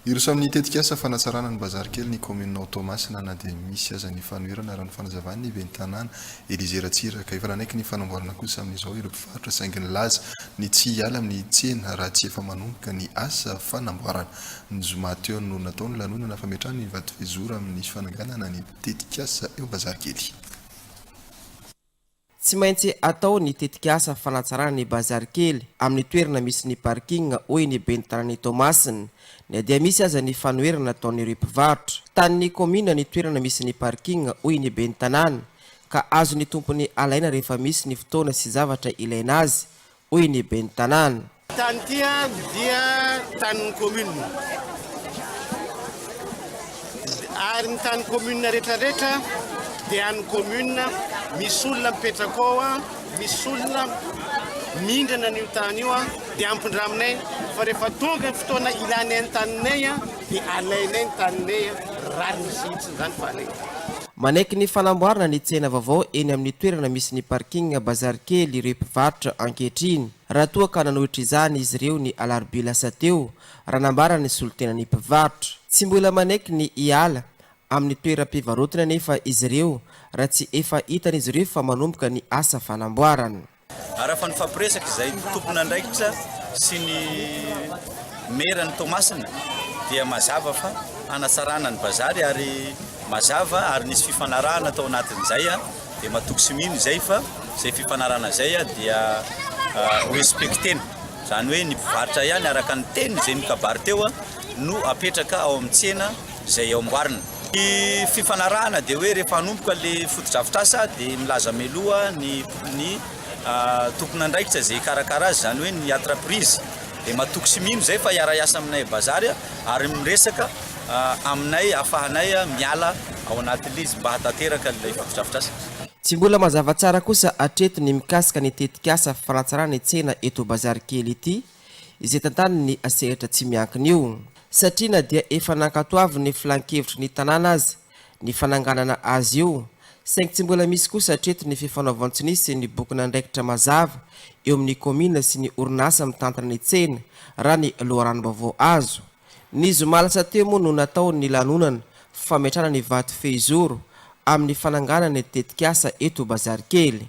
Hiroso amin'ny tetikasa fanatsarana ny bazary kely ny kaominina ao Toamasina na dia misy aza ny fanoherana raha ny fanazavan'ny ben'ny tanàna, Elysée Ratsiraka. Efa nanaiky ny fanamboarana kosa amin'izao ireo mpivarotra saingy nilaza ny tsy hiala amin'ny tsena raha tsy efa manomboka ny asa fanamboarana. Ny zoma teo no natao ny lanonana fametrahana ny vatofehizoro amin'ny fananganana ny tetikasa eo Bazary kely. Tsy maintsy atao ny tetikasa fanatsarana ny bazary kely amin'ny toerana misy ny parking hoy ny ben'ny tanàn'i Toamasina, na dia misy aza ny fanoherana ataon'ireo mpivarotra. Tanin'ny kaominina ny toerana misy ny parking hoy ny ben'ny tanàna ka azon'ny tompony alaina rehefa misy ny fotoana sy zavatra ilaina azy hoy ny ben'ny tanàna. Tany ity dia tanin'ny commune ary ny tany commune rehetrarehetra dia an'ny commune, misy olona mipetraka ao, misy olona mindrana an'io tany io dia ampindraminay fa rehefa tonga ny fotoana ilanay ny taninay dia alainay ny taninay, rariny sy hitsiny izany fa anay. Manaiky ny fanamboarana ny tsena vaovao eny amin'ny toerana misy ny parking Bazary Kely ireo mpivarotra ankehitriny, raha toa ka nanohitra izany izy ireo ny alarobia lasa teo, raha nambaran'ny solontenan'ny mpivarotra. Tsy mbola manaiky ny hiala amin'ny toeram-pivarotany anefa izy ireo raha tsy efa hitan'izy ireo fa manomboka ny asa fanamboarana. Ary raha fa nifampiresaka izay tompon'andraikitra sy ny maire ny Toamasina dia mazava fa hanatsarana ny bazary ary mazava ary nisy fifanarahana tao anatin'izay dia matoky sy mino izay fa izay fifanarahana izay dia ho respectena, izany hoe ny mpivarotra ihany araka ny teny izay nokabary teo no apetraka ao amin'ny tsena izay amboarina. Ny fifanarahana dia hoe rehefa hanomboka le fotodrafitrasa dia milaza mialoha ny ny tompon'andraikitra izay hikarakara azy, izany hoe ny entreprise dia matoky sy mino izay fa hiara-hiasa aminay bazary ary miresaka aminay ahafahanay miala ao anatin'ilay izy mba hahatanteraka ilay fotodrafitrasa. Tsy mbola mazava tsara kosa hatreto ny mikasika ny tetikasa fanatsarana ny tsena eto Bazary kely ity izay tantanin'ny sehatra tsy miankina io. Satria na dia efa nankatoavin'ny filankevitry ny tanàna aza ny fananganana azy io, saingy tsy mbola misy kosa hatreto ny fifanaovan-tsonia sy ny bokin'andraikitra mazava eo amin'ny kaominina sy ny orinasa mitantana ny tsena, raha ny loharanom-baovao azo. Ny zoma lasa teo moa no natao ny lanonana fametrahana ny vato fehizoro amin'ny fananganana ny tetikasa eto Bazarikely.